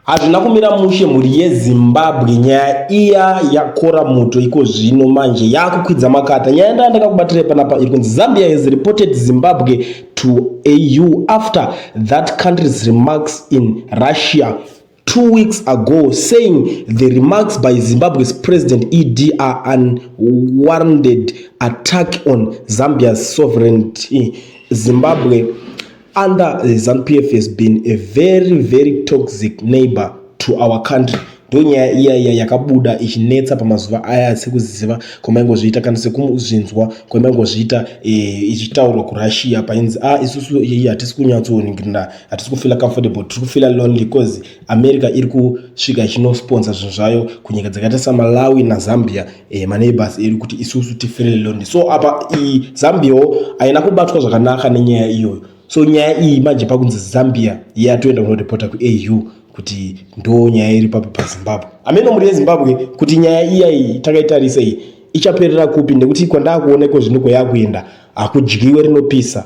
Hazvina kumira mushe mhuri yeZimbabwe nyaya iya yakora muto iko zvino manje yakukwidza makata. Nyaya ndaa ndakakubatirai panapa iri kunzi Zambia has reported Zimbabwe to AU after that country's remarks in Russia 2 weeks ago, saying the remarks by Zimbabwe's President ED are unwarranted attack on Zambia's sovereignty. Zimbabwe under ZANU-PF has been a very, very toxic neighbor to our country. Ndo nyaya iya iya yakabuda ichinetsa pamazuva aya, sekuziva kwamaingozviita kana sekuzvinzwa kwamaingozviita ichitaurwa kuRussia, painzi a isusu iyi hatisi kunyatsoningirina, hatisi kufeela comfortable, tiri kufeela lonely because America iri kusvika ichinosponsor zvinhu zvayo kunyika dzakaita saMalawi naZambia, maneighbors edu, kuti isusu tifeele lonely. So apa iyi Zambiawo haina kubatwa zvakanaka nenyaya iyoyo. So nyaya iyi manje pakunzi Zambia yatoenda kunoripota kuAU kuti ndo nyaya iri papo paZimbabwe. Ameno mhuri yeZimbabwe kuti nyaya iya iyi takaitarisa iyi ichaperera kupi, nekuti kwandaa kuoneko zvino kwayakuenda hakudyiwe rinopisa.